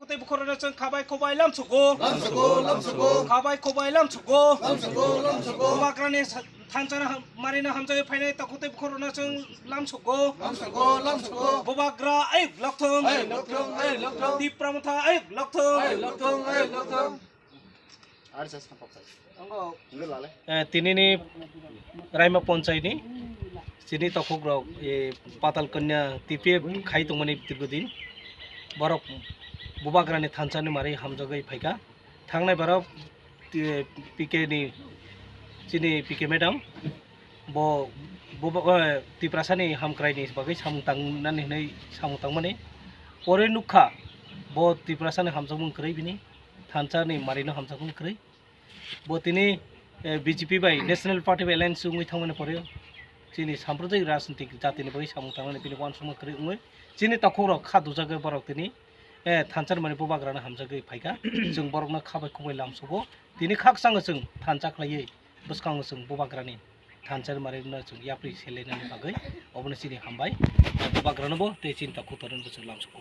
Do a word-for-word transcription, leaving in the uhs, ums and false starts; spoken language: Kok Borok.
Tei bukhorno chwng khabai khobai lamsugo. Lamsugo, lamsugo. Khabai khobai lamsugo. Lamsugo, lamsugo. Bubagrani sa-, thanchano ham-, marino hamjagwi phainai takhuk tei bukhorno chwng lamsugo. Lamsugo, lamsugo. Bubagra ayuk lokthung. Ayuk lokthung, ayuk lokthung. Tipra Motha ayuk lokthung. Ayuk lokthung, ayuk lokthung. Eh, tinini Raima Ponchai ni chini takhuk rok, eh, Patal Kanya T P F khai tongmani dirgo din. Borok Bubagrani thanchani mari hamjagwi phaika. Thangnai borok, eh, P K ni chini P K madam bo, bo, eh, Tiprasani hamkraini bagwi samung tangnani hinwi samung tangmani. Pore nukha bo Tiprasani hamjakmung kwrwi bini. Thansa ni mari no hamjakmung kwrwi. Bo tini, eh, B J P bai National Party bai alliance wngwi thangmani pore chini sampradayik rajnitik jati ni bagwi samung tangnani bini uansukma kwrwi wngwi chini takhuk rok kha dujagwi borok tini, eh, thansa ni mani Bubagra no hamjagwi phaika. Chwng borok no kha bai khuk bai lamsugo. Tini khakchang chwng thansa khlaiwi bwskango chwng Bubagra ni thansa ni mari no chwng yapri selainani bagwi obono chini hambai. Bubagra no bo tei chini takhuk torino bo chwng lamsugo.